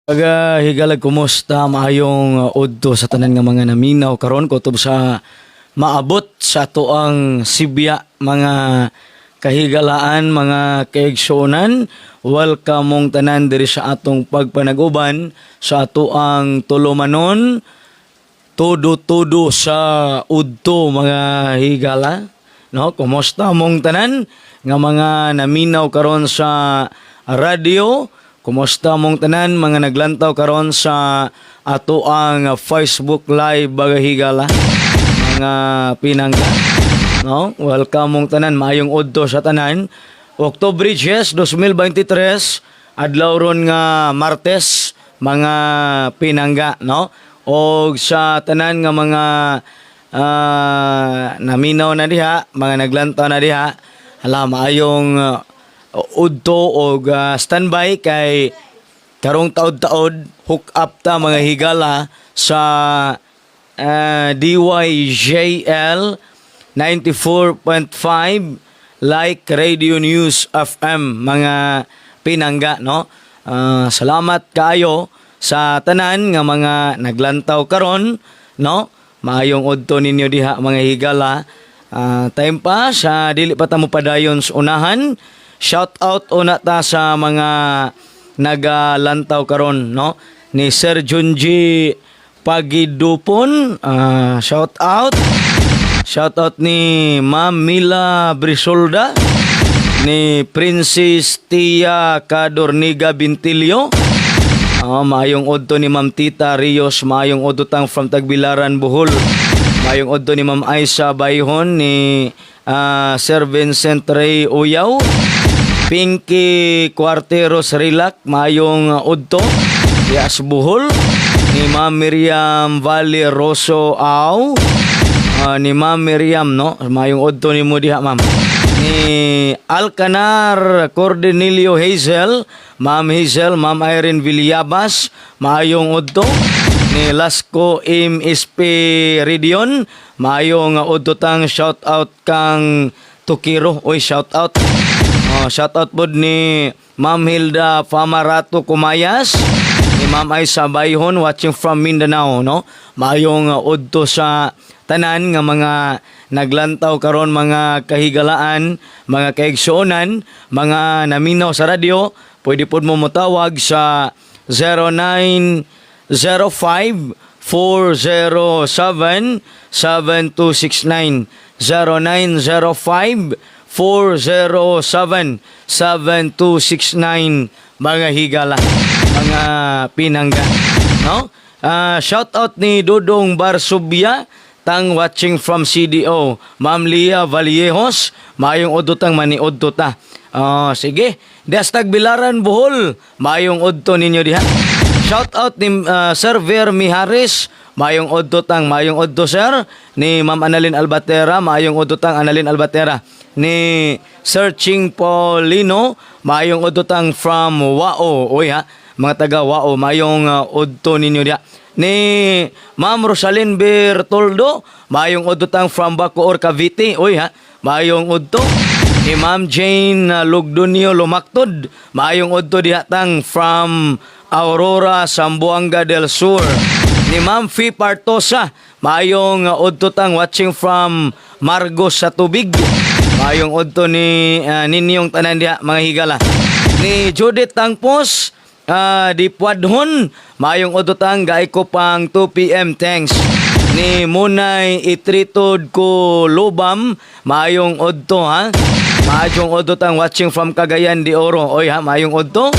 Aga higala, kumusta? Maayong udto sa tanan nga mga naminaw karon kutob sa maabot sa atoang sibya, mga kahigalaan, mga kaigsuonan. Welcome mong tanan diri sa atong pagpanaguban sa atoang tulumanon tudo-tudo sa udto, mga higala, no? Kumusta mong tanan nga mga naminaw karon sa radyo? Kumusta mong tanan mga naglantaw karon sa atoang Facebook Live, mga higala, mga pinangga, no? Welcome mong tanan, maayong udto sa tanan. Oktubre 10, 2023, adlaw ron nga Martes, mga pinangga, no? Og sa tanan nga mga naminaw na diha, mga naglantaw na diha, hala, maayong udto og standby kay karong taod-taod hook up ta, mga higala, sa DYJL 94.5 Like Radio News FM, mga pinangga, no? Salamat kaayo sa tanan nga mga naglantaw karon, no? Maayong udto ninyo diha, mga higala. Time pa sa dili pa ta mo padayon sa unahan. Shout out una ta sa mga nagalantaw karon, no? Ni Sir Junji Pagidupon, shout out. Shout out ni Ma'am Mila Brisolda, ni Princess Tia Cadorniga Bintilio. Maayong udto ni Ma'am Tita Rios, maayong udto tang from Tagbilaran, Bohol. Maayong udto ni Ma'am Aisa Bayhon, ni Sir Vincent Ray Uyaw. Pinky Cuarteros Rilac, maayong udto. Yas Bohol. Ni Ma'am Miriam Valle Rosso Aw. Ni Ma'am Miriam, no? Maayong udto nimo diha, Ma'am. Ni Alcanar Cordenilio Hazel, Ma'am Hazel, Ma'am Irene Villabas, maayong udto. Ni Lasco M. Espiridion, maayong udto tang, shout out kang Tukiro. Oy, shout out. Oh, shout out pod ni Ma'am Hilda Famarato Kumayas, ni Ma'am Aisa Bayhon watching from Mindanao, no? Maayong udto sa tanan nga mga naglantaw karon, mga kahigalaan, mga kaigsuonan, mga naminaw sa radyo, pwede pod mo motawag sa 0905 407 7269, 0905 407 7269, mga higala, mga pinangga, no? Shout out ni Dodong Barsubia tang watching from CDO. Ma'am Lia Vallejos, maayong udto tang, maniudto ta. Oh, sige. Destag Bilaran, Bohol, maayong udto ninyo diha. Shout out ni Sir Ver Miharis, maayong udto tang, maayong udto, sir. Ni Ma'am Annalyn Albatera, maayong udto tang, Annalyn Albatera. Ni Sir Ching Paulino, maayong udto tang from Wao. Uy ha, mga taga Wao, maayong udto ninyo diha. Ni Ma'am Rosalyn Bertoldo, maayong udto tang from Bacoor, Cavite. Uy ha, maayong udto. Ni Ma'am Jane Lugdunio Lumaktod, maayong udto diha tang from Aurora, Zamboanga del Sur. Ni Ma'am Fee Partosa, maayong udto tang watching from Margos sa Tubig. Maayong udto ni ninyong tanan diha, mga higala. Ni Judith Tangpos, di Puadhon, maayong udto tang, gaay ko pang 2 p.m., thanks. Ni Munay Itritod ko Lubam, maayong udto ha. Maayong udto tang watching from Cagayan de Oro. Oy ha, maayong udto.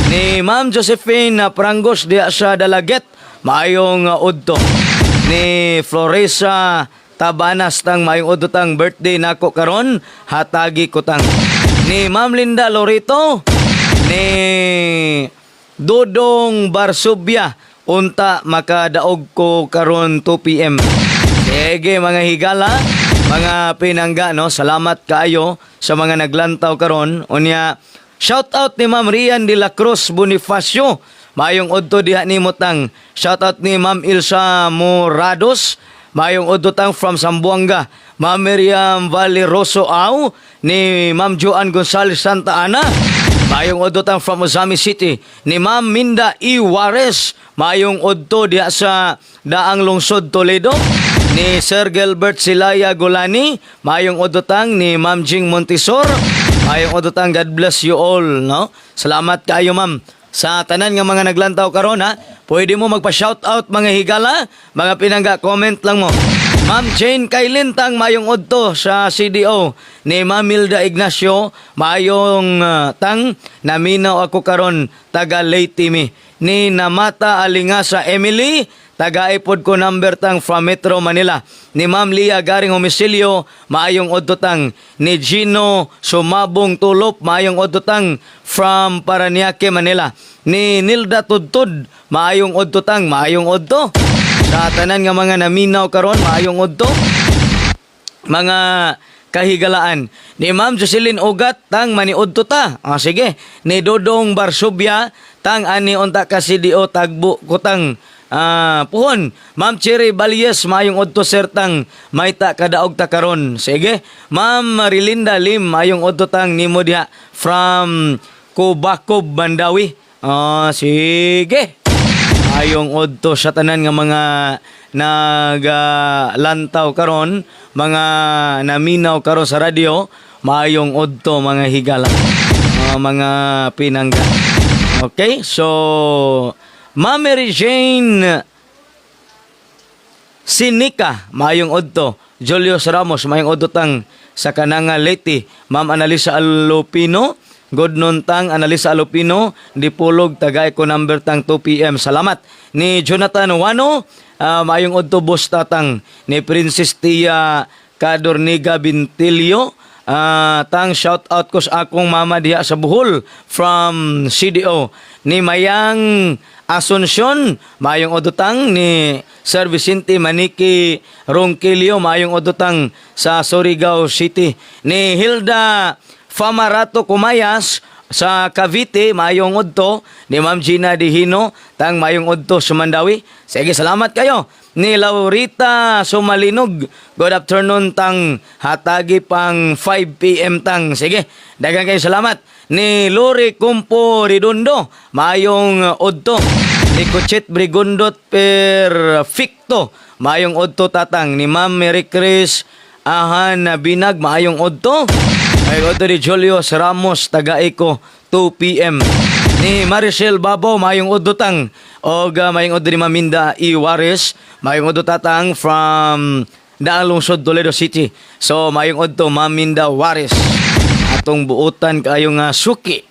Ni Ma'am Josephine Prangos diha sa Dalaget, maayong udto. Ni Floresa Tabanas tang, maayong udto tang, birthday nako karon, hatagi ko tang. Ni Ma'am Linda Lorito, ni Dodong Barsubia, unta makadaog ko karon 2 p.m. Sige, mga higala, mga pinangga, no? Salamat kaayo sa mga naglantaw karon. Unya, shout out ni Ma'am Rian de la Cruz Bonifacio. Maayong udto diha nimo tang. Shout out ni Ma'am Ilsa Morados. Maayong udto tang from Zamboanga. Ma'am Miriam Valeroso Aw, ni Ma'am Joan Gonzales Santa Ana. Maayong udto tang from Ozamiz City. Ni Ma'am Minda E. Juarez. Maayong udto diha sa Daang Lungsod, Toledo. Ni Sir Gilbert Silaya Golani. Maayong udto tang ni Ma'am Jing Montesor. Maayong udto tang, God bless you all, no? Salamat kaayo, ma'am. Sa tanan nga mga naglantaw karon ha, pwede mo magpa-shoutout, mga higala, mga pinangga, comment lang mo. Ma'am Jane Kailintang, maayong udto sa CDO. Ni Ma'am Milda Ignacio, maayong tang, naminaw ako karon, taga Leyte mi. Ni Namata Alingasa Emily, taga ipod ko number tang from Metro Manila. Ni Ma'am Lia Garing Homisilio, maayong udto tang. Ni Gino Sumabong Tulop, maayong udto tang from Paranaque, Manila. Ni Nilda Tudtud, maayong udto tang, maayong udto. Sa tanan nga mga naminaw karon, maayong udto mga kahigalaan. Ni Ma'am Jocelyn Ugat, tang maniudto ta. Ah, sige. Ni Dodong Barsubya, tang ani unta ka CDO tagbo kutang. Ah, puhon. Ma'am Cherry Balyes, maayong udto sir tang, mayta kadaog ta karon. Sige. Ma'am Marilinda Lim, maayong udto tang nimo diha from Kubakob, Mandawi. Ah, sige. Ayong udto sa tanan nga mga naglantaw karon, mga naminaw karon sa radyo, maayong udto mga higala, mga pinangga. Okay, so Ma'am Mary Jane Sinika, maayong udto. Julius Ramos, maayong udto tang sa Kananga, Leyte. Ma'am Analisa Alupino, good noon tang Analisa Alupino, Dipolog, tagay ko number tang 2 PM. Salamat. Ni Jonathan Wano, maayong udto boss tatang. Ni Princess Tia Cadorniga Bintilio, tang shout out ko sa akong mama diha sa Bohol from CDO. Ni Mayang Asuncion, maayong udto tang. Ni Sir Vicente Maniki Ronquillo, maayong udto tang sa Surigao City. Ni Hilda Famarato Kumayas sa Cavite, maayong udto. Ni Ma'am Gina Dihino, tang maayong udto sa Mandawi. Sige, salamat kayo. Ni Laurita Sumalinog, good afternoon tang, hatagi pang 5 PM tang. Sige, daghang kayo salamat. Ni Lori Kumpo Redondo, maayong udto. Ni Kuchit Brigundot Perfecto, maayong udto tatang. Ni Ma'am Mary Chris Ahan Binag, maayong udto. Ay udto ni Julius Ramos, taga-Eko, 2 PM. Ni Maricel Babo, maayong udto tang. Og maayong udto ni Maminda E. Juarez, maayong udto tatang from Daang Lungsod, Toledo City. So, maayong udto Maminda Juarez. Atong buutan kaayo nga suki.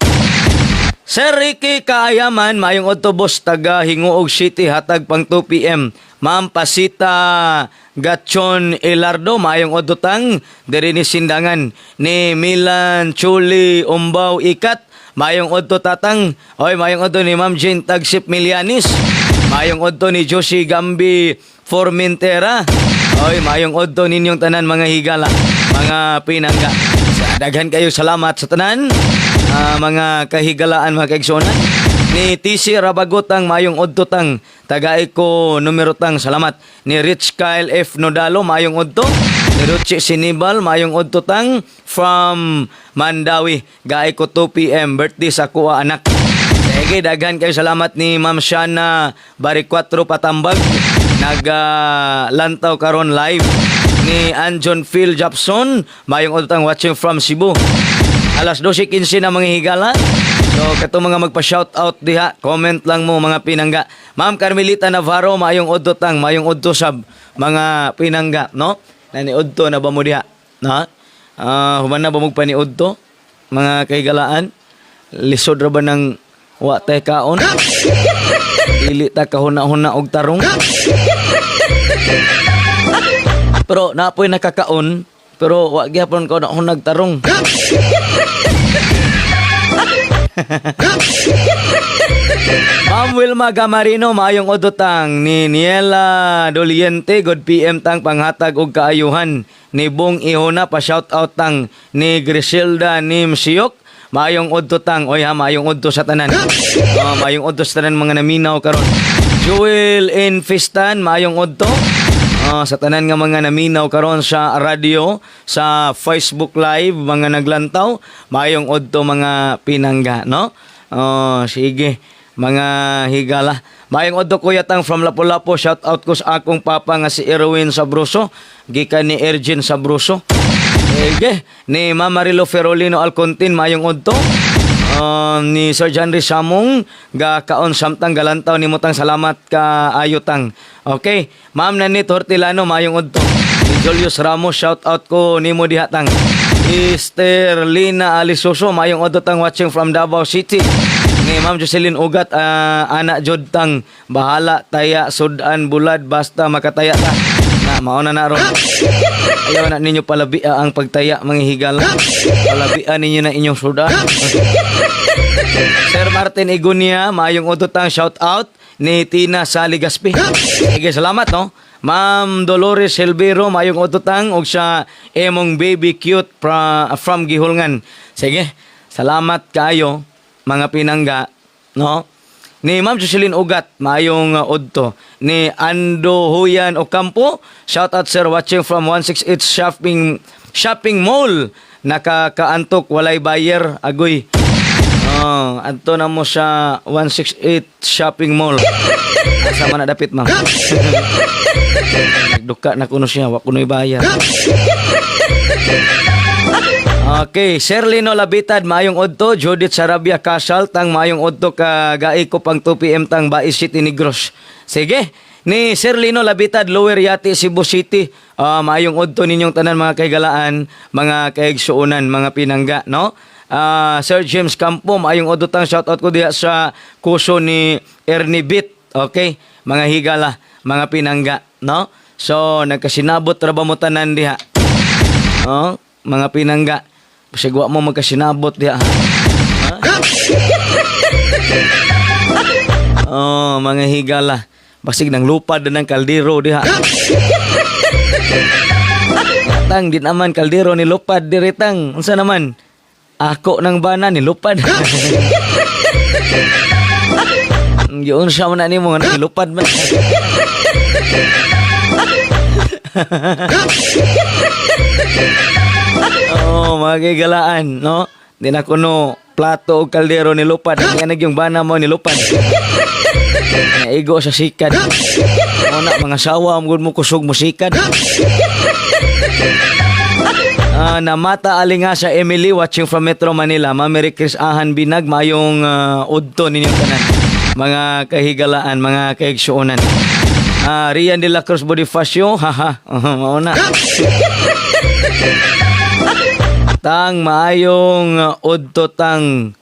Sir Ricky Kaayaman, maayong udto boss, taga Gingoog City, hatag pang 2 PM. Ma'am Pasita Gachon Elardo, maayong udto tang, diri ni Sindangan. Ni Milan Chuli Umbaw Ikat, maayong udto tatang. Oy, maayong udto ni Ma'am Jane Tagsip Milianis. Maayong udto ni Josie Gambi Formentera. Oy, maayong udto ninyong tanan mga higala, mga pinangga. Sa daghan kayo salamat sa tanan, mga kahigalaan, mga kaigsuonan. Ni TC Rabagotang, maayong udto tang, tagay ko numero tang, salamat. Ni Rich Kyle F. Nodalo, maayong udto. Ni Ruchi Sinibal, maayong udto tang from Mandawi. Gaay ko 2 PM, birthday sa kuha anak. Sige, daghan kayo salamat ni Ma'am Shana Baricuatro Patambag. Naglantaw karon live. Ni Anjon Phil Japson, maayong udto tang, watching from Cebu. Alas 12:15 na mga higala. So, kato mga magpa-shout out diha, comment lang mo mga pinangga. Ma'am Carmelita Navarro, maayong udto tang, maayong udto sab mga pinangga, no? Nani udto na ba mo diha? No? Ah, human na ba mo pa ni udto? Mga kahigalaan? Lisod ra ba ng wa tay kaon? Dili ta kahuna-huna og tarong. Pero napoy nakakaon, pero wa gyapon ko na hunag tarong. Ma'am Wilma Gamarino, maayong udto tang. Ni Niela Doliente, good PM tang, panghatag og kaayuhan. Ni Bong Ihona, pa shout out tang. Ni Griselda Nim Siyok, maayong udto tang. Oy ha, maayong udto sa tanan. Maayong udto sa tanan mga naminaw karon. Joel Infistan, maayong udto. Sa tanan nga mga naminaw karon sa radyo, sa Facebook Live, mga naglantaw, maayong udto, mga pinangga, no? Oh, sige, mga higala. Maayong udto, Kuya Tang, from Lapu-Lapu. Shout out ko sa akong papa nga si Erwin Sabroso, gikan ni Ergin Sabroso. Sige, ni Ma'am Marilo Ferolino Alcontin, maayong udto. Ni Sir John Samong ga kaon samtang galantaw nimo, tang, salamat ka ayutang. Okay, Ma'am Nanit Hortilano, maayong udto. Ni Julius Ramos, shout out ko nimo diha, tang. Esther Lina Alisuso, maayong udto, tang, watching from Davao City. Ni Ma'am Jocelyn Ugat, ana jud, tang, bahala taya sudan bulad basta makataya ta. Na mao na na ron. Ayaw na ninyo palabia ang pagtaya, mga higala. Palabia ninyo na inyong sudan. Sir Martin Igunia, maayong udto, tang, shout out ni Tina Sally Gaspi. Sige, salamat, no. Ma'am Dolores Silvero, maayong udto, tang, ug sa emong baby cute from Gihulngan. Sige, salamat kaayo, mga pinangga, no. Ni Ma'am Jocelyn Ugat, maayong udto. Ni Ando Huyan Ocampo, shout out, sir, watching from 168 Shopping Shopping Mall. Nakakaantok, walay buyer, agoy. Oh, adto na mo sa 168 Shopping Mall. Asa man na dapit, ma'am? Nagduka na kuno siya, wa kuno'y bayar. Okay, Sir Lino Labitad, maayong udto. Judith Sarabia Casal, tang, maayong udto ka gai ko pang 2 PM, tang, Bais City, Negros. Sige, ni Sir Lino Labitad, Lower Yati, Cebu City. Ah, maayong udto ninyong tanan, mga kaigalaan, mga kaigsuonan, mga pinangga, no? Ah, Sir James Campo, maayong udto, tang, shout out ko diha sa kuso ni Ernie Bit. Okay, mga higala, mga pinangga, no? So, nagkasinabot ra ba mo tanan diha? Oh, mga pinangga. Basig wa mo magkasinabot diha. Ha? Oh, mga higala. Basig nang lupad na ng kaldero diha. Tang, di naman kaldero ni lupad diri, tang. Unsa naman? Ako ng bana ni lupad. Yun siya man na nimo nga nilupad man. Oh, mga kigalaan, no? Di na kuno plato o kaldero ni lupad. Ang yanag yung bana mo ni lupad. Naigo sa sikad. Muna, mga sawa, ang mo kusog mo sikad. Ah, namata alinga sa Emily watching from Metro Manila. Ma Mary Chris Ahan Binag, mayong udto ninyong tanan. Mga kahigalaan, mga kaigsuonan. Ah, Rian de la Cruz Bonifacio, haha, mao na. Tang, maayong udto, tang,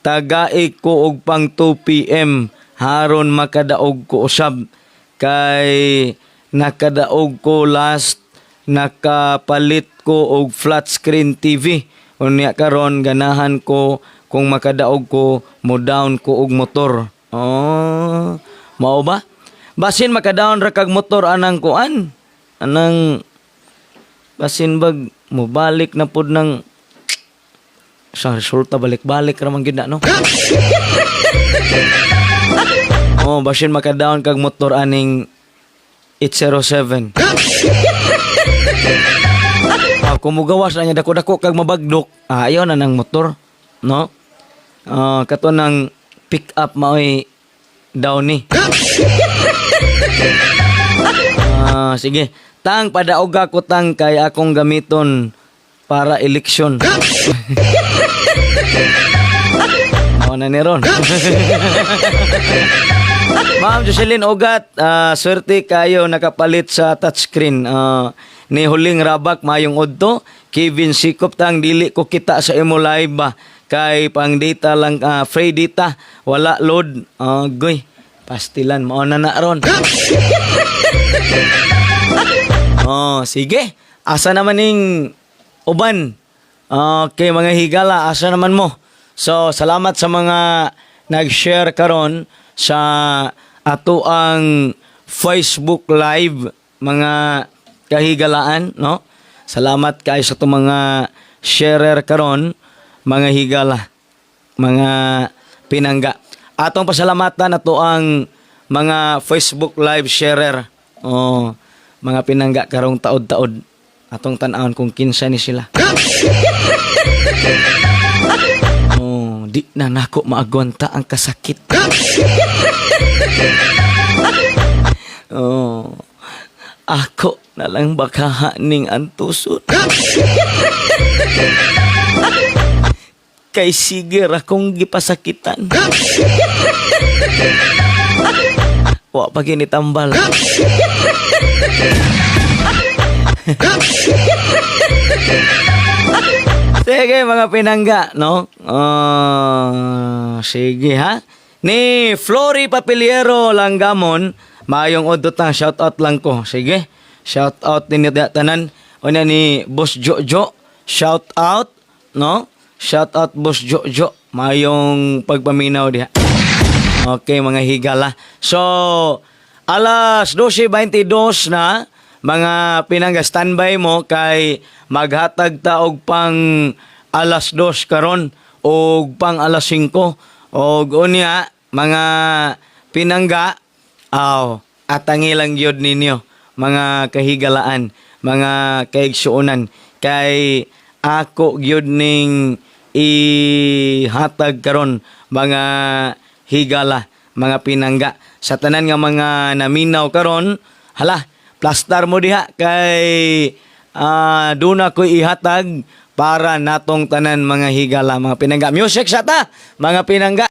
tagai ko og pang 2 PM haron makadaog ko usab kay nakadaog ko last nakapalit ko og flat screen TV. Unya karon ganahan ko kung makadaog ko, mo down ko og motor. Oh, mao ba? Basin makadown ra kag motor anang kuan, anang basin bag mobalik na pud ng sa resulta, balik-balik ra man gyud na, no? Oh, basin makadown kag motor aning 807. Ah, kung mugawas na niya dako-dako kag mabagdok, ah, ayaw na ng motor, no? Ah, kato ng pick up maoy downy. Ah, sige. Tang, padaoga ko, tang, kay akong gamiton para eleksyon. Mao na ni ron. Ma'am Jocelyn Ogat, swerte kayo nakapalit sa touchscreen. Ah, ni Huling Rabak, mayong udto. Kevin Sikop, tang, dili ko kita sa imo live ba kay pang data lang, free data wala load. Goy. Pastilan mao na na ron. Oh, sige. Asa naman ning uban? Okay, mga higala, asa naman mo? So, salamat sa mga nag-share karon sa ato ang Facebook Live, mga kahigalaan, no? Salamat kay sa itong mga sharer karon, mga higala, mga pinangga. Atong pasalamatan ato ang Mga Facebook live sharer. Oh, mga pinangga, karong taod-taod. Atong tan-awon kung kinsa ni sila. Oh, di na nako maagwanta ang kasakit. Oh, ako na lang baka ning antuson. Kay sige ra kong gipasakitan. Wa pa ginitambal. Sige, mga pinangga, no? Ah, sige ha. Ni Flory Papiliero Langgamon, maayong udto ta, shout out lang ko. Sige. Shout out ninyo diha tanan. Unya ni Boss Jojo, shout out, no? Shout out, Boss Jojo. Maayong pagpaminaw diha. Okay, mga higala. So, alas 12:22 na, mga pinangga, standby mo kay maghatag ta og pang alas 2 karon og pang alas 5. Og unya, mga pinangga, aw, atangi lang gyud ninyo, mga kahigalaan, mga kaigsuonan, kay ako gyud ning ihatag karon, mga higala, mga pinangga. Sa tanan nga mga naminaw karon, hala, plastar mo diha kay duna ko ihatag para natong tanan, mga higala, mga pinangga. Music sa ta, mga pinangga.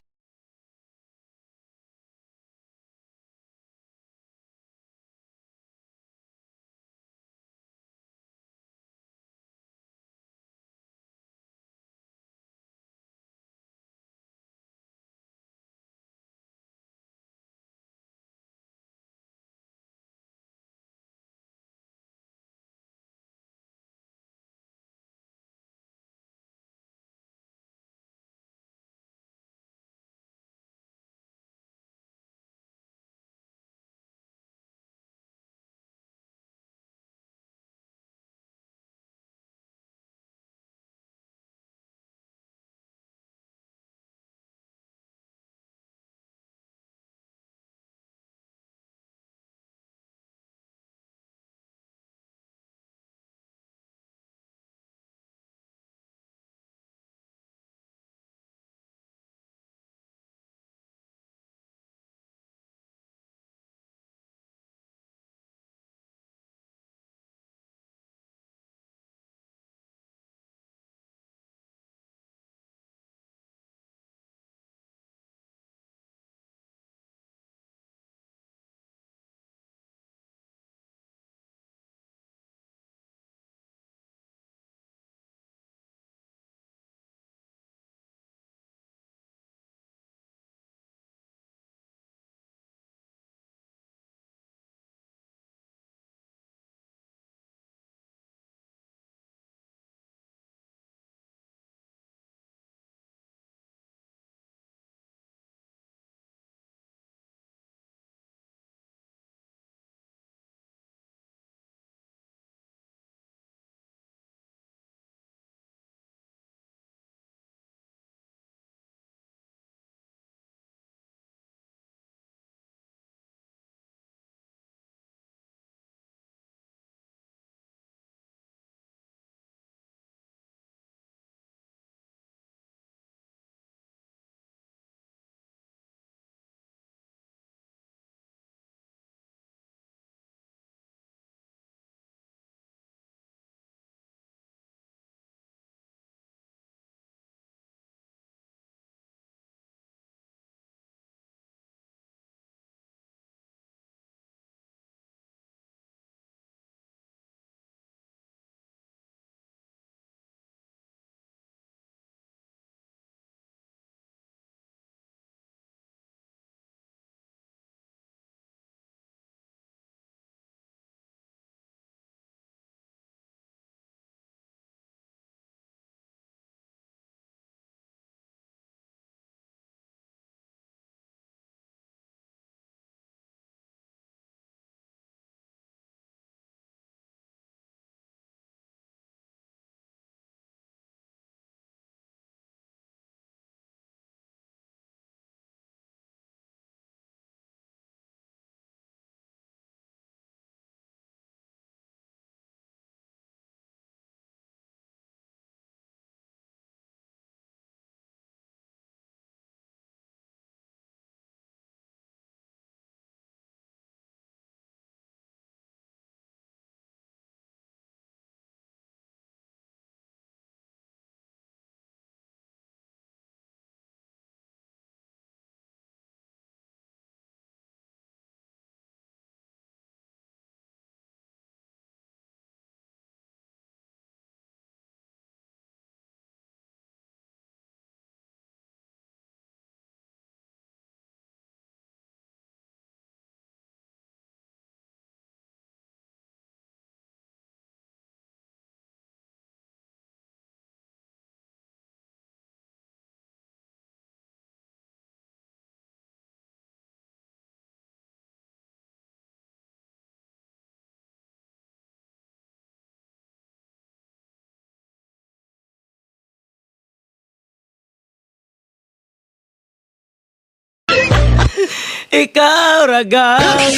Ikaw ragang.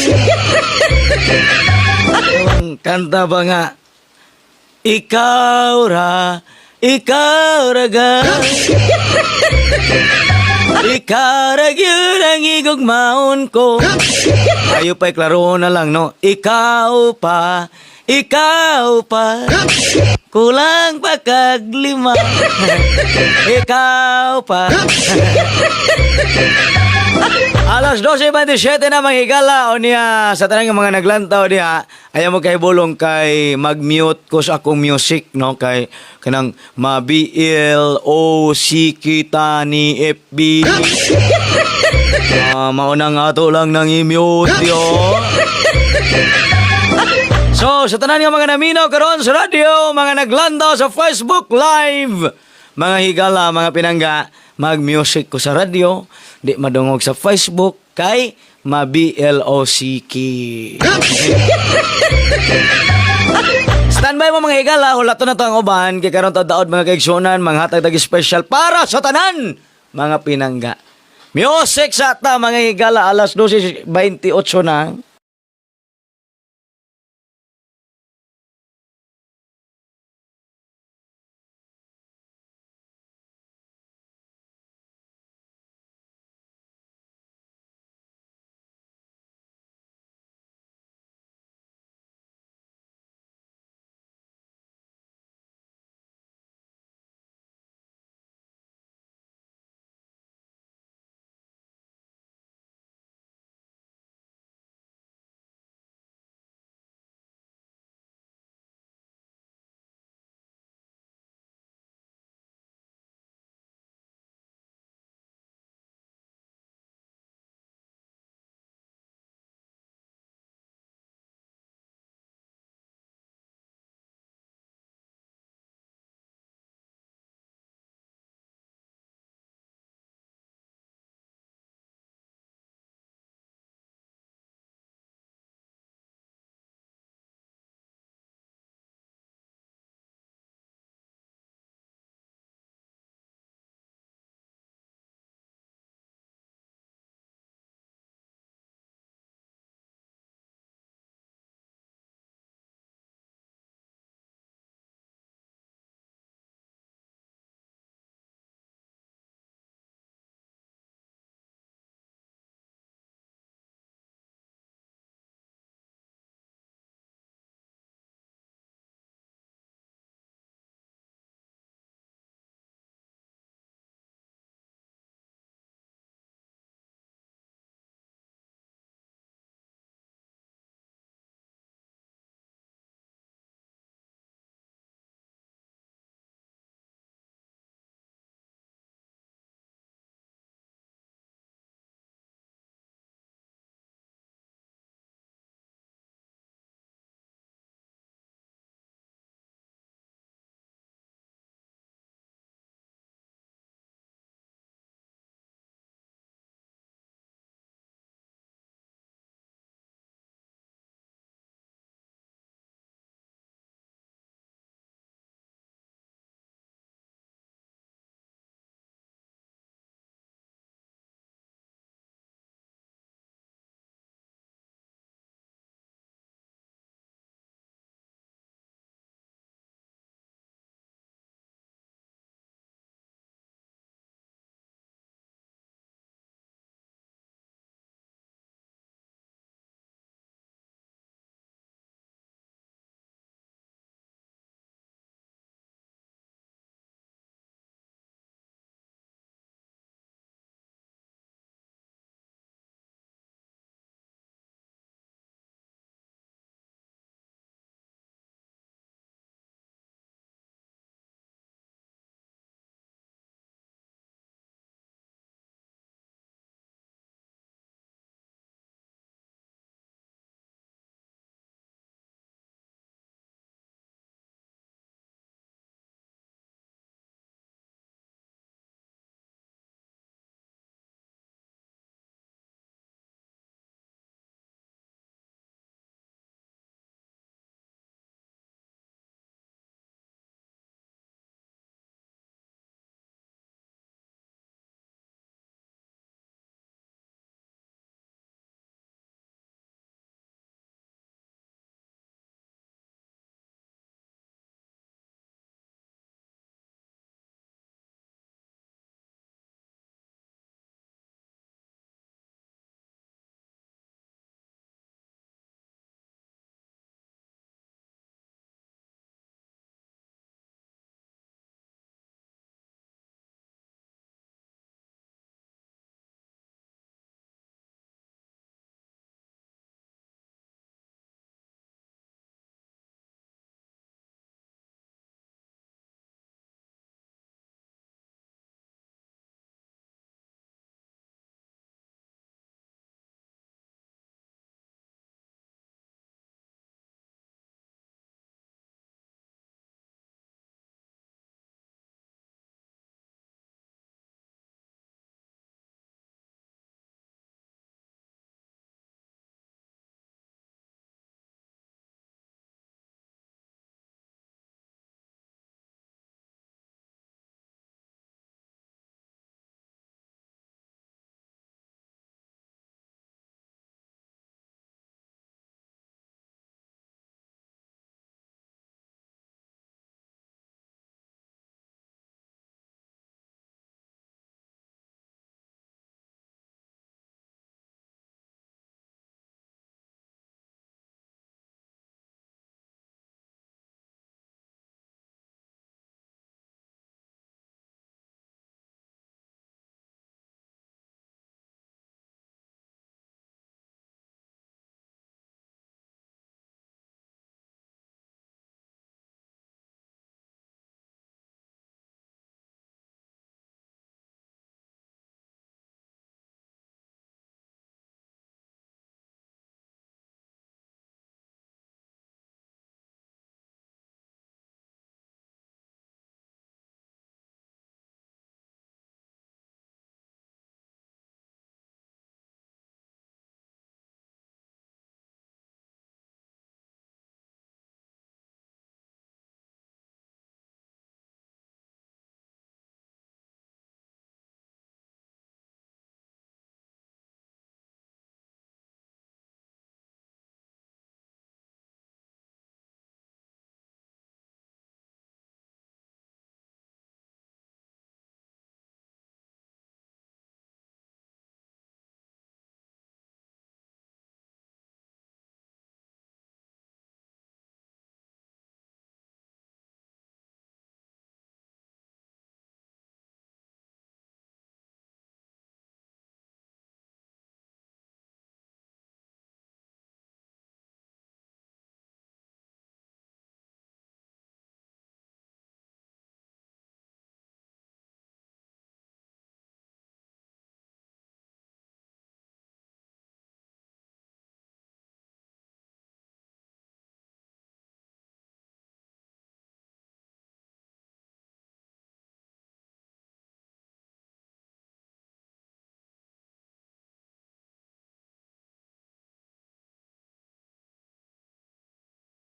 Ang kanta ba nga? Ikaw ra, ikaw ragang. Ikaw ra gyud ang igugmaon ko. Ayo pa, klaro na lang, no? Ikaw pa, ikaw pa. Kulang pa kag 5. Ikaw pa. Alas 12:27 na, mga higala, o niya sa tanang mga naglantaw diha, ayaw mo kay bulong kay mag-mute ko sa akong music, no, kay kanang ma-B L O C kita ni FB. Ah, mauna nga ato lang nang i-mute yo. So, sa tanan nga mga naminaw karon sa radyo, mga naglantaw sa Facebook Live, mga higala, mga pinangga, mag-music ko sa radyo, di madungog sa Facebook, kay ma-BLOCK. Standby mo, mga higala, hulato na to ang uban, kay karon daod, mga kaigsunan, mga hatag tag special para sa tanan, mga pinangga. Music sa ta, mga higala, alas 12:28 na.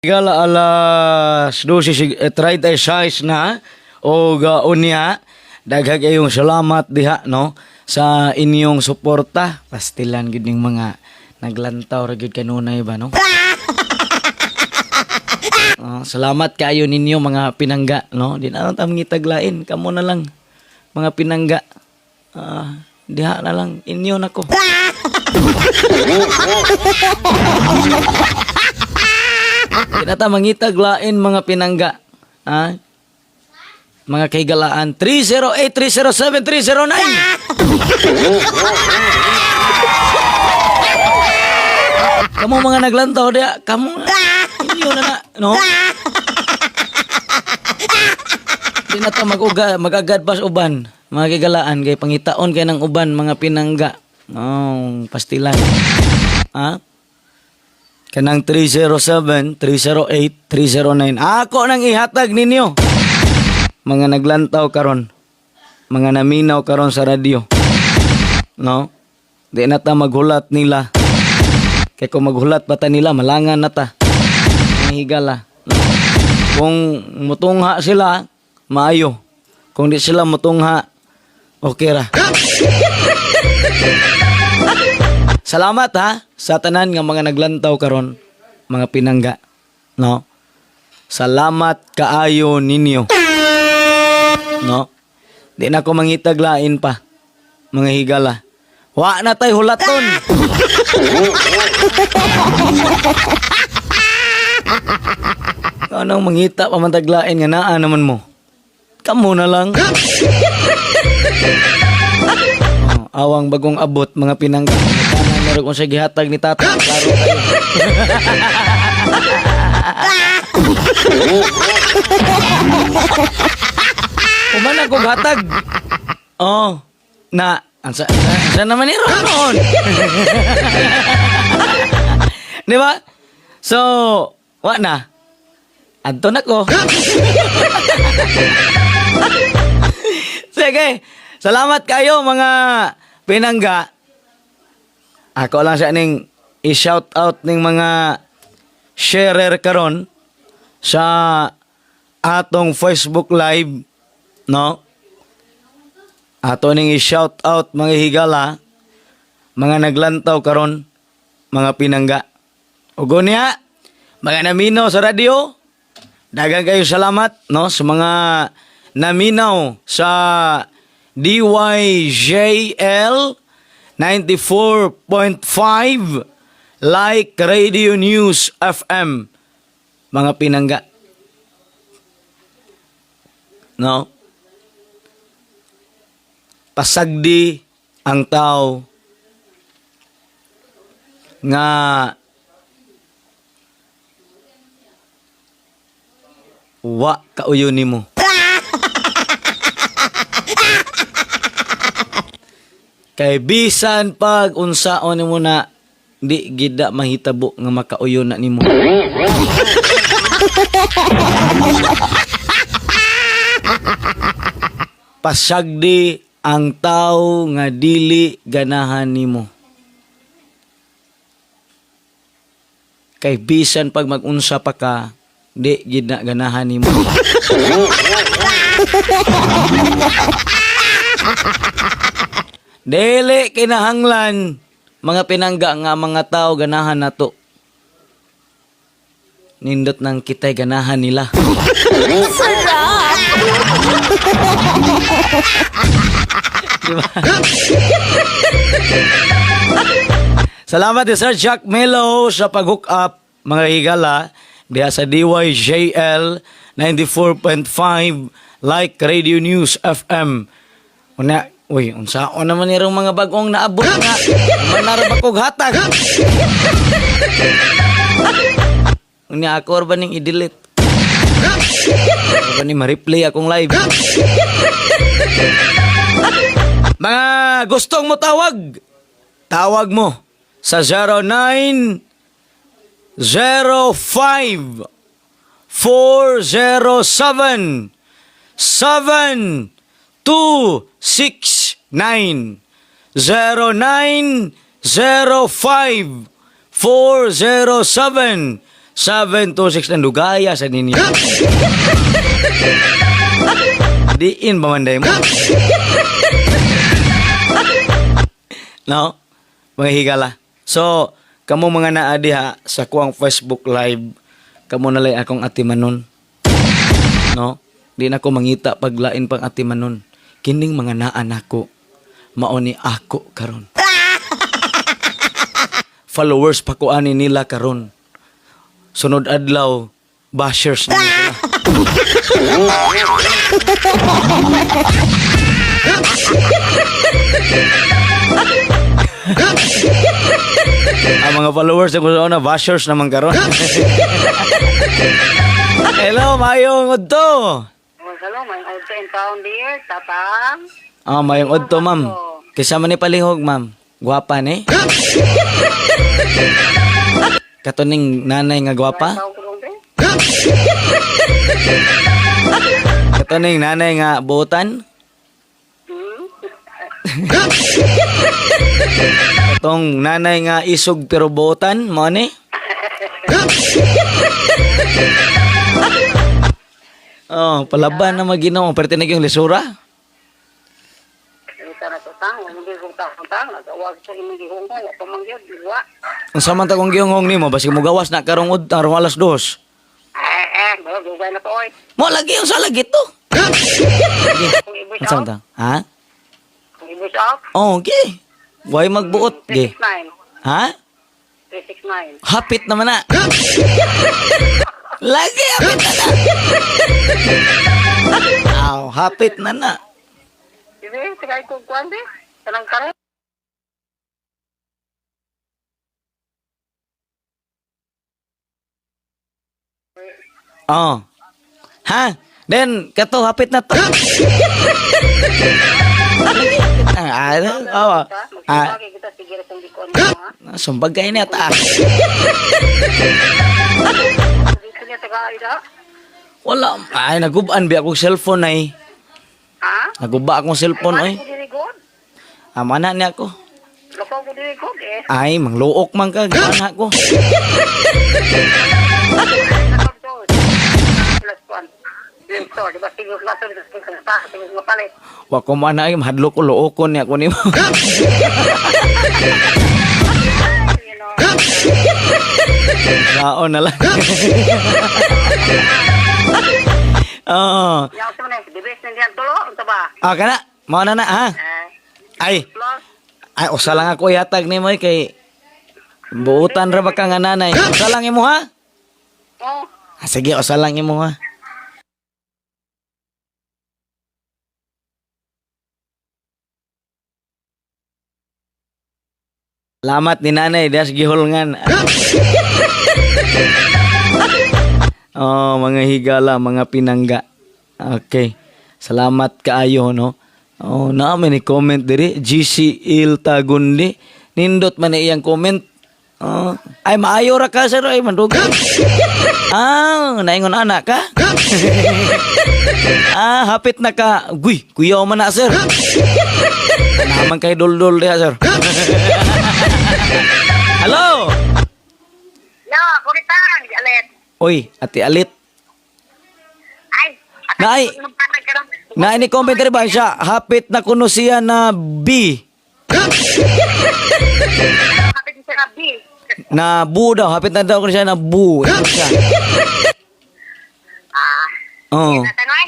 Higala, alas 12:36 na og unya daghang kayong salamat diha, no, sa inyong suporta. Pastilan gid ning mga naglantaw ra gid kanunay ba, no? Oh, salamat kayo ninyo, mga pinangga, no? Di na lang ta mangitaglain, kamo na lang, mga pinangga. Ah, diha na lang inyo nako. Di na ta mangitaglain, mga pinangga. Ah? Mga kahigalaan, 308 307 309. Kamu mga naglantaw diha, kamu inyo na na, no? Di na ta mag-uga, mag-agad pas uban. Mga kahigalaan, kay pangitaon kay ng uban, mga pinangga. Oh, pastilan. Ha? Kanang 307, 308, 309. Ako nang ihatag ninyo. Mga naglantaw karon. Mga naminaw karon sa radyo. No? Di na ta maghulat nila. Kay kung maghulat pa ta nila, malangan na ta. Mga higala. No? Kung mutungha sila, maayo. Kung di sila mutungha, okay ra. Salamat ha sa tanan nga mga naglantaw karon, mga pinangga. No? Salamat kaayo ninyo. No? Di na ko mangitaglain pa, mga higala. Wa na tay hulaton. Anong mangita pa man taglain nga naa naman mo? Kamo na lang. Oh, awang bagong abot, mga pinangga. Tanan meron kung siya gihatag ni tata. Klaro kayo. Human ako hatag. Oh, na ansa, ansa, ansa naman ni Ron. Di ba? So, wa na. Adto na ko. Sige. Salamat kayo, mga pinangga. Ako lang siya ning i-shout out ning mga sharer karon sa atong Facebook Live, no? Ato ning i-shout out, mga higala, mga naglantaw karon, mga pinangga. Ug unya, mga naminaw sa radyo, daghang kayo salamat, no, sa mga naminaw sa DYJL 94.5 Like Radio News FM, mga pinangga. No? Pasagdi ang tao nga wa kauyo nimo. Kay bisan pag unsaon nimo na, di gida mahitabo nga makauyo na nimo. Pasagdi ang tao nga dili ganahan nimo. Kay bisan pag magunsa pa ka, di gid na ganahan nimo. Dili kinahanglan, mga pinangga, nga mga tao ganahan nato. Nindot nang kitay ganahan nila. Sarap! Di ba? Salamat din Sir Jack Melo sa pag-hook up, mga higala, diha sa DYJL 94.5 Like Radio News FM. Una, uy, unsaon naman nirong mga bagong naabot nga manara ba kog hatag? Unya ako ra ba ning i-delete? Ako ba ni ma-replay akong live? Mga gustong mo tawag, tawag mo sa 09 05 407 7 2 6 9, 09 05 407. 7269. Dugaya sa ninyo. Diin ba man day mo? No? Mga higala. So, kamo mga naa diha sa kuang Facebook Live, kamo nalay akong atimanon. No? Di na ko mangita paglain pang atimanon. Kining mga naa nako, mao ni ako karon. Followers pa ko ani nila karon. Sunod adlaw, bashers na nila. Ang mga followers ko sa una, bashers naman karon. Hello, mayong udto. Oh, hello, may auto in town dear, tatang. Ah, mayong udto, ma'am. Kaysa man ni palihog, ma'am. Gwapa ni. Katuning nanay nga gwapa. Tawag ko rin, be. Katuning nanay nga buotan. Hmm? Katong nanay nga isog pero buotan, mo ni. Oh, palaban na maginaw. Pero yung lisura. Ito na to, tang. Hindi ko tang, tang. Nagawag sa imong gihong ko. Wa pa man gyud, wa. Ang samantang kong gihonghong nimo, basig mo gawas na karong ud, karong alas 2. Eh, eh, bago dugay na to, oy. Mo lagi ang sa lagi to. Lagi. Kung ibus Ang out, samantang, ha? kung ibus out, Oh, okay. Why magbuot, ge? 369. Ha? 369. Hapit naman na. Lagi, hapit na na. Aw, hapit na na. Sige, sige ko kuan di. Tanang karon. Oh. Ha? Then, kato, hapit na to. Ah, oh. Ah, Magsibagay kita sige ra kung gikuan mo, ha. sumbag kayo niya, ta. Dito niya taga ida. Wala. Ay, naguban bi akong cellphone ay. Ha? Naguba akong cellphone ay. Ay, ko diri god. Amana niya ako. Lakaw ko diri god eh. Ay, mangluok man ka. Gana ko. Plus one. Yung store, di ba? Siguro na siguro mapalit. Wa ko man ay mahadlok ko luokon niya ako nimo. You know. Raon na lang. Oo. Yaw sa man, di bes nandiyan tulo, unsa ba? Ah, kana. Mao na na ha. Eh, Ay, plus ay usa lang ako yatag nimo eh, kay buutan ra ba ka nga nanay. Usa lang imo ha. oh, Ah, sige, usa lang imo ha. Salamat ni nanay, das gihulngan. Oh, mga higala, mga pinangga. Okay. Salamat kaayo, no? Oh, naa may ni comment diri GC Il Tagundi. Nindot man ni iyang comment. Oh, ay maayo ra ka sir ay mandugay. Ah, naingon anak ka? Ah, hapit na ka. Guy, kuyaw man na sir. Naman kay duldul diha sir. Hello. no, kuritan, alet. Oy, Ate Alit. Ay, Naay. magpatag ka lang. Na ini comment diri ba siya? Hapit na kuno siya na B. Kapit sa rabi. Na bu daw, hapit na daw kuno siya na bu. Ito siya. Ah, Oh. natanoy.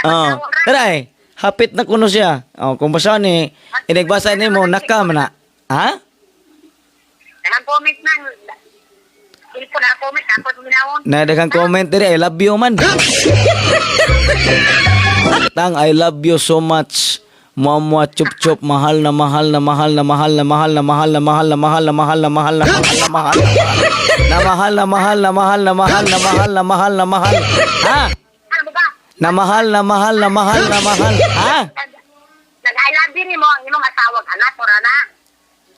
Oh. Tara eh. Hapit na kuno siya. Oh, kung basa ni inigbasa ni mo naka man na. Ha? Daghang comment nang Ilpo na comment tapos minawon. Na daghang comment diri, I love you man. Tang I love you so much. Muamua chup chup mahal na mahal na mahal na mahal na mahal na mahal na mahal na mahal na mahal na mahal na mahal na mahal na mahal na mahal na mahal na mahal na mahal na mahal na mahal ha Ano ba? na mahal na mahal na mahal na mahal ha Nag-I love you ni mo ang imong asawag anak ora na.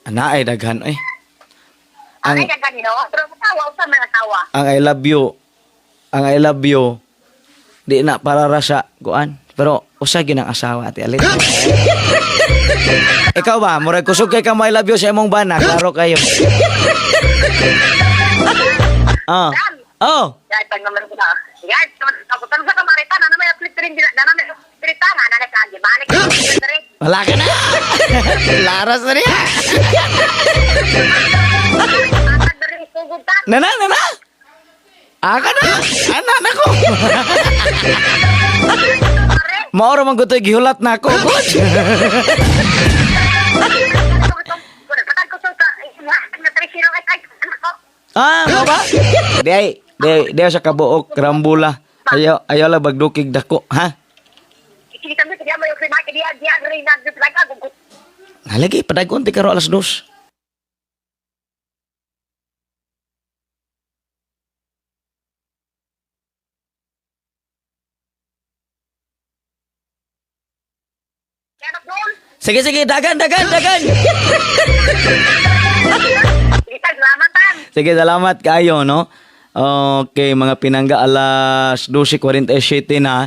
ana ay daghan eh Ang ang ay ganino, pero asawa usa man asawa. ang I love you ang I love you di na para ra sa kuan pero usa gyud ang asawa Ate Alit. Ikaw ba murag kusog kay ka mo I love you sa imong bana klaro kayo. Ah. Oh. Yan, pag naman ko na. Yan, ako tanong sa kamaritan, ano may uplit rin, na may uplit rin, ano na kagi, balik ka, rin. Wala ka na. Laras na niya. Atag na rin, sugod ta. Nana, nana. Aka na. Ana na ko. Pare, Maoro man ko to'y gihulat na ako. Coach. patag ko sa na trisiro ay ay anak ko. Ah, mo ba? Di ay, di, di sa kabuok rambula. Ayaw, ayaw lang bagdukig dako, ha? Sige kami kaya mo yung kaya kaya diya rin na reply ka gugut. Nalagi, padagon ti karo 2:00. Kaya doon. Sige, sige, dagan, dagan, dagan. Sige, salamat tan. Sige, salamat kayo, no? Okay, mga pinangga, alas 12:47 na.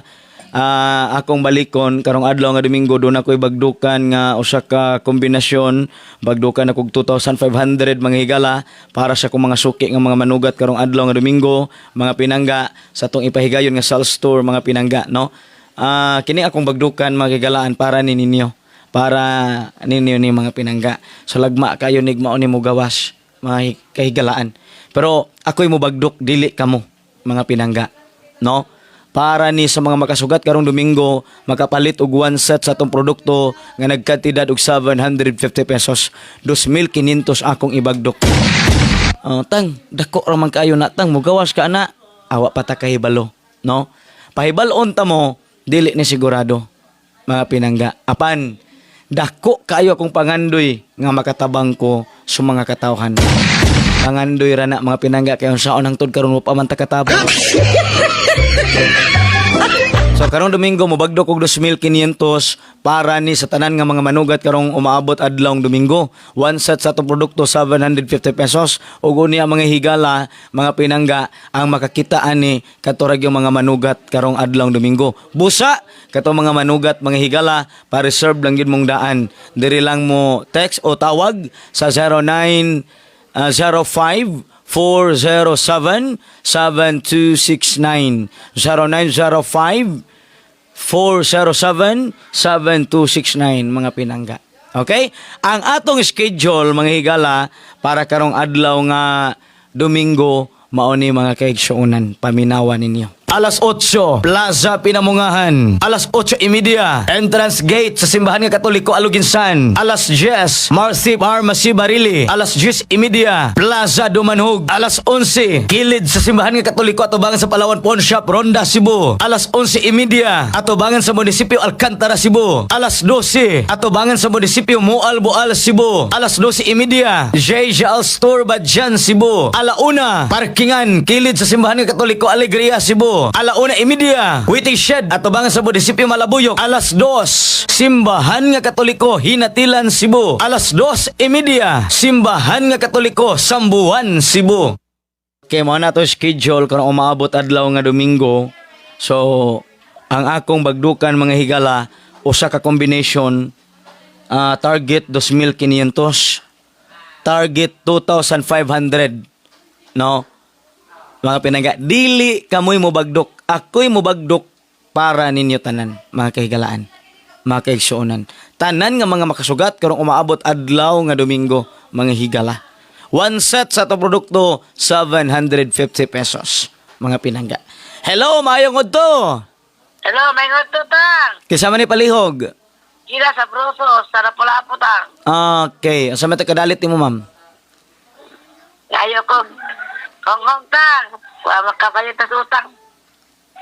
Ah, akong balikon karong adlaw nga Domingo doon ako'y bagdukan nga usa ka kombinasyon, bagdukan ako og 2,500, mga higala, para sa akong mga suki nga mga manugat karong adlaw nga Domingo, mga pinangga, sa atong ipahigayon nga sales store, mga pinangga, no? Ah, kini akong bagdukan, mga higalaan, para ni ninyo, para ninyo ni mga pinangga. So lagma kayo nigmao ni mo gawas, mga kahigalaan. Pero ako'y mubagdok, dili kamo, mga pinangga, no? Para ni sa mga makasugat karong Domingo, makapalit og one set sa atong produkto nga nagkantidad og 750 pesos. 2,500 akong ibagdok. Oh, tang, dako ra man kayo na tang, mugawas ka na. Awa pa ta kahibalo, no? Pahibalon ta mo, dili ni sigurado, mga pinangga. Apan, dako kayo akong pangandoy nga makatabang ko sa mga katawhan. Pangandoy ra na, mga pinangga, kay unsaon hangtod karon wa pa man ta katabang. So karong Domingo mobagdok og 2,500 para ni sa tanan nga mga manugat karong umaabot adlawng Domingo. One set sa atong produkto 750 pesos ug unya mga higala, mga pinangga, ang makakita ani katurag yung mga manugat karong adlawng Domingo. Busa kato mga manugat, mga higala, pa reserve lang gyud mong daan. Diri lang mo text o tawag sa 09 05 407 7269, 0905 407 7269, mga pinangga. Okay? Ang atong schedule, mga higala, para karong adlaw nga Domingo mao ni, mga kaigsuonan, paminawan ninyo. Alas 8, Plaza Pinamungahan. Alas 8:30, entrance gate sa Simbahan nga Katoliko Aluginsan. Alas 10, Marcy Pharmacy Barili. Alas 10:30, Plaza Dumanhug. Alas 11, kilid sa Simbahan nga Katoliko atubangan sa Palawan Pawn Shop, Ronda, Cebu. Alas 11:30, atubangan sa Munisipyo Alcantara, Cebu. Alas 12, atubangan sa Munisipyo Moalboal, Cebu. Alas 12:30, JJL Store, Badjan, Cebu. Alauna, parkingan, kilid sa Simbahan nga Katoliko Alegria, Cebu. 1:30, waiting shed, atubangan sa Munisipyo Malabuyok. Alas 2, Simbahan nga Katoliko Hinatilan, Cebu. Alas 2:30, Simbahan nga Katoliko Sambuan, Cebu. Okay, mao na to schedule kung umaabot adlaw nga Domingo. So, ang akong bagdukan, mga higala, usa ka combination, target 2,500, target 2,500, no? Mga pinangga, dili kamoy mobagdok, ako'y mobagdok para ninyo tanan, mga kahigalaan, mga kaigsuonan. Tanan nga mga makasugat karong umaabot adlaw nga Domingo, mga higala. One set sa ato produkto, 750 pesos, mga pinangga. Hello, maayong udto. Hello, may nguto tang. Kasama ni Palihog. Gila sa broso, sa Lapu-Lapu tang. Okay, asa man ta kadalit nimo, ma'am? Ayo ko. Honghong tang. Wa makabayad tas utang.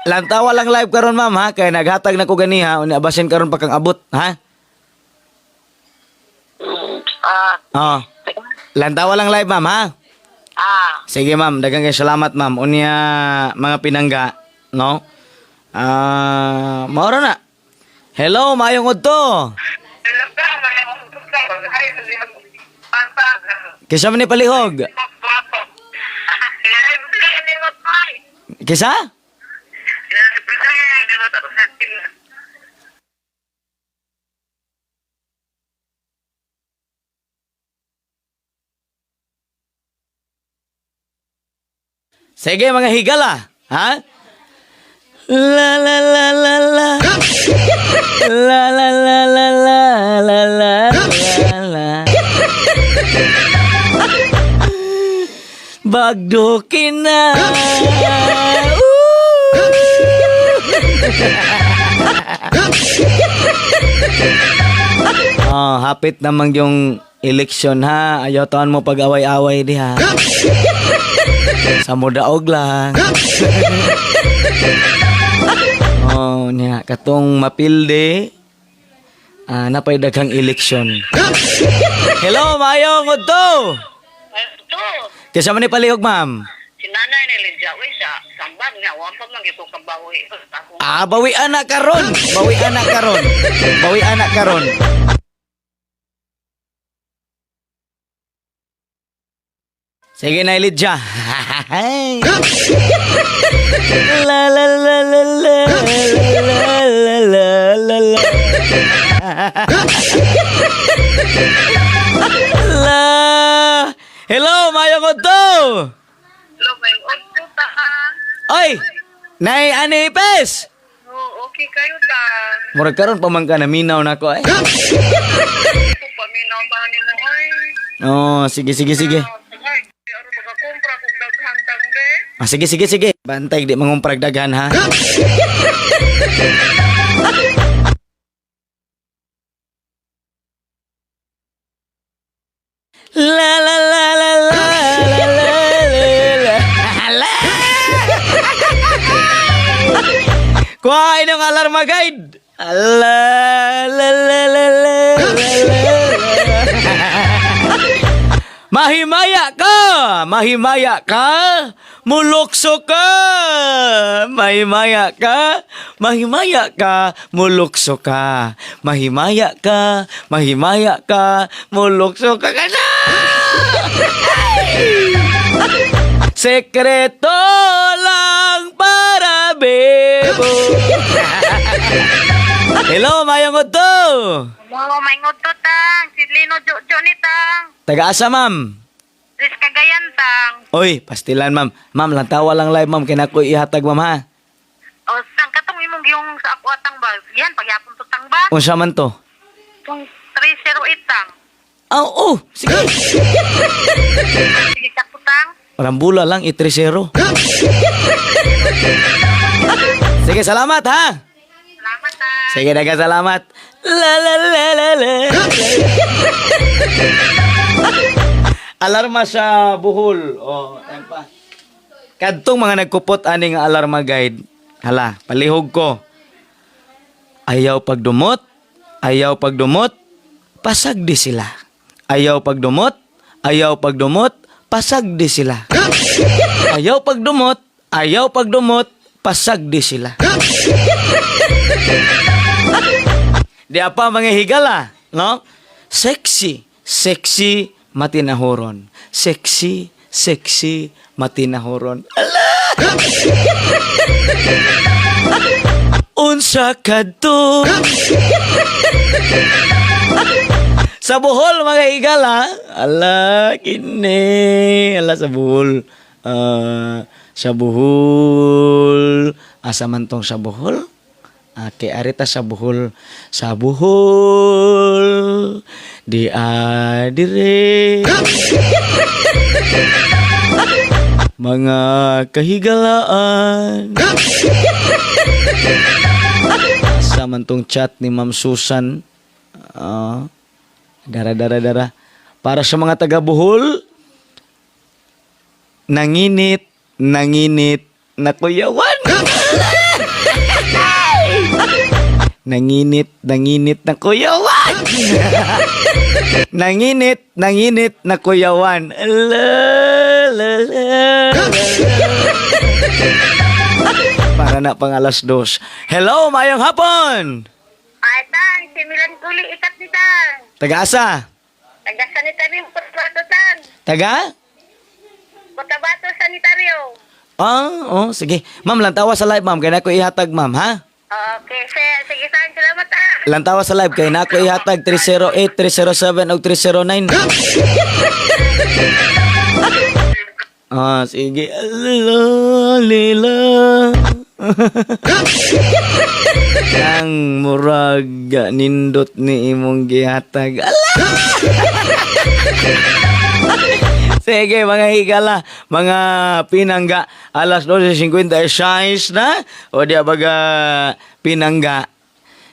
Lantawa lang live karon, ma'am, ha, kay naghatag na ko ganiha, unya basin karon pa kang abot, ha? Ah, Oh. Lantawa lang live, ma'am, ha? ah. Sige, ma'am, daghang kay salamat, ma'am. Unya mga pinangga, no? Ah, maoro na. Hello, maayong udto. Hello tang, may nguto tang. Ay, Kisa man ni Palihog. Kisa? Sige mga higala, ha? La la la la la. La la la la la la la la la. Bagdukin na. Ooh. Oh, hapit namang yung election ha. Ayaw taon mo pag-away-away diha. Sa mudaog lang. Oh, niya katong mapilde. Ah, napay daghang election. Hello, maayong udto. Ito, Kinsa man ni palihog, ma'am? si nanay ni Lydia, uy, sa sambag niya, wa pa man gyud ko kabawi. Ako, Ah, bawi ana karon. Bawi ana karon. Bawi ana karon. Sige na, Lydia. La la la la la la la la la la. La. Hello, mayong udto. Hello, may udto ta. Oy, Nay Anipes. Oh, okay kayo ta. Murag karon pa man ka naminaw nako eh. Kung paminaw ba ni mo ay. Oh, sige sige sige. Sige, aron makakumpra kog daghan tang be. Ah, sige sige sige. Bantay di mangumprag daghan ha. La la la la la la la la la la. Kuhain ang alarma guide. Ala la la la la la la. Mahimaya ka! Mahimaya ka! Mulukso ka! Mahimaya ka! Mahimaya ka! Mulukso ka! Mahimaya ka! Mahimaya ka! Mulukso ka ka na! Sekreto lang para bebo. Hello, mayong udto. Mo may udto tang, si Lino Jojo ni tang. Taga-asa, ma'am. Riz Cagayan tang. Oy, pastilan ma'am. Ma'am, lantawa lang live ma'am. Kaya ko ihatag ma'am ha. O sang katong imong yung sa ako atang ba? Yan pagyapon to tang ba? Unsa man to? Tung 308 tang. Oh, oh, sige. Sige ka to tang. Rambula lang, i-30. Sige, salamat ha. Salamat tang. Sige, daga salamat. La la la la la. Alarma sa buhol. Oh, ayan pa. Kadtong mga nagkupot ani nga alarma guide. Hala, palihog ko. Ayaw pagdumot, ayaw pagdumot, pasagdi sila. Ayaw pagdumot, ayaw pagdumot, pasagdi sila. Ayaw pagdumot, ayaw pagdumot, pasagdi sila. Di apa mga higala, no? Sexy, sexy matinahuron. Sexy, sexy matinahuron. Ala! Unsa kadto? Sa Bohol mga higala, ala kini, ala sa Bohol. Ah, sa Bohol. Asa man tong sa Bohol? Okay, arita sa Bohol. Sa Bohol, di adire. Mga kahigalaan. Asa man tong chat ni Ma'am Susan. Ah, dara, dara, dara. Para sa mga taga Bohol, nanginit, nanginit, nakuyawan. Nanginit, nanginit na kuyawan. Nanginit, nanginit na kuyawan. La, la, la, la. Para na pang 2:00. Hello, mayong hapon! Ay tang, si Milan Kuli ikat ni tang. Taga-asa? Taga sanitaryo Cotabato tang. Taga? Cotabato sanitaryo. Ah, oh, sige. Ma'am, lantawa sa live, ma'am. Kaya na ko ihatag, ma'am, ha? Okay, sir. Sige, sir. Salamat ah. Lantawa sa live kay na ako ihatag 308, 307 ug 309. Ah, sige. Lila, lila. Ang murag nindot ni imong gihatag. Ala! Sige, mga higala, mga pinangga, alas 12:56 na, o di baga pinangga.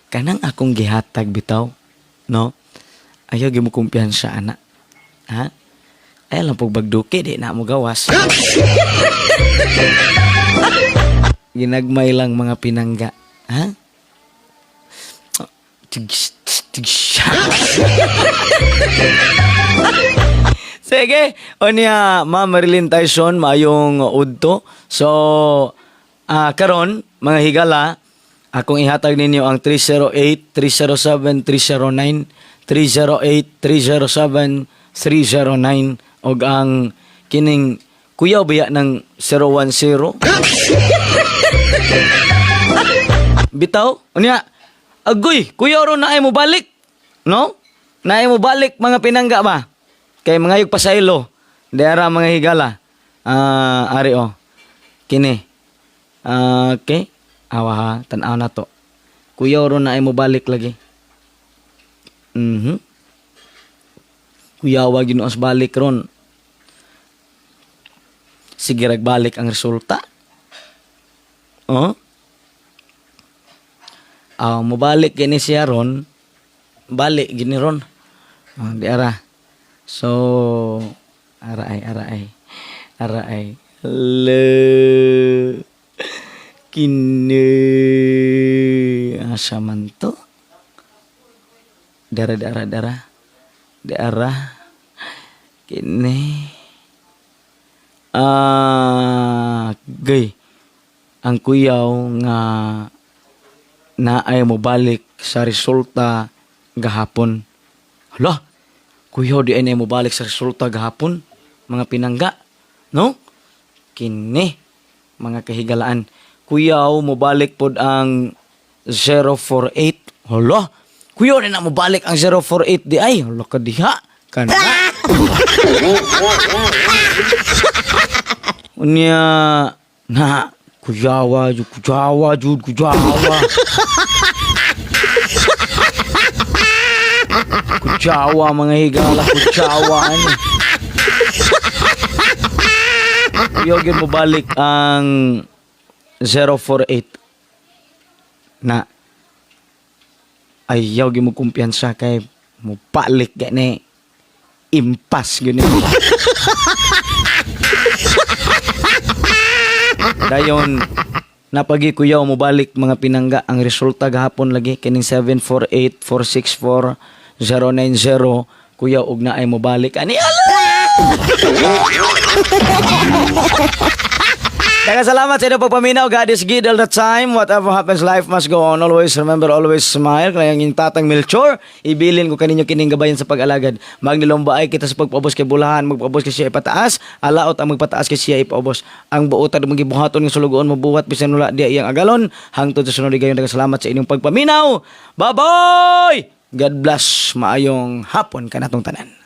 Kanang akong gihatag bitaw, no? Ayaw gyud mo kumpiyansa, ana. Ha? Ayaw lang pagbagduki, di na mo gawas. Ginagmay lang, mga pinangga. Ha? Tigs, tigs. Sige, o niya, Ma'am Marilyn Tyson, maayong udto. So, karon mga higala, akong ihatag ninyo ang 308 307 309, 308 307 309 og ang kining kuyaw biya ng 010. Bitaw, unya, agoy, kuyaw ron na ay mo balik. No? Naay mo balik, mga pinangga ba? Kay mga pasaylo. Dera, mga higala. Ah, ari oh. Kini. Ah, okay. Awa ha, tan-aw na to. Kuyaw ron na ay mo balik lagi. Kuyawa ginuos balik ron. Sige rag balik ang resulta. Oh? Ah, mobalik gini siya ron. Balik gini ron. Ah, di ara. So, ara ay, ara ay. Ara ay. Le. Kini. Asa man to? Dara, dara, dara. Dara. Kini. Ah, gay. Ang kuyaw nga naay mo balik sa resulta gahapon. Hala, kuyaw di ay naay mo balik sa resulta gahapon, mga pinangga. No? Kini, mga kahigalaan. Kuyaw mo balik pod ang 048. Hala, kuyaw na mo balik ang 048 di ay. Hala ka diha. Kana. Unya na kuyawa jud, kuyawa jud, kuyawa. Kuyawa, mga higala, kuyawa ani. Kuyaw gyud mo balik ang 048 na ayaw gyud mo kumpiyansa kay mo balik gani impas gyud ni. Dayon napagikuyaw mo balik, mga pinangga, ang resulta gahapon lagi kining 748 464 090, kuyaw og naay mo balik ani ala. Daghang salamat sa inyong pagpaminaw. God is good all the time. Whatever happens, life must go on. Always remember, always smile. Kaya ang tatang Melchor, ibilin ko kaninyo kining gabayan sa pag-alagad. Magnilomba ay kita sa pagpaubos kay bulahan, magpaubos kay siya ipataas, alaot ang magpataas kay siya ipaubos. Ang buotan mong gibuhaton ng sulugoon mabuhat bisan wala diya iyang agalon. Hangtod sa sunod gayon, daghang salamat sa inyong pagpaminaw. Bye-bye! God bless. Maayong hapon kanatong tanan.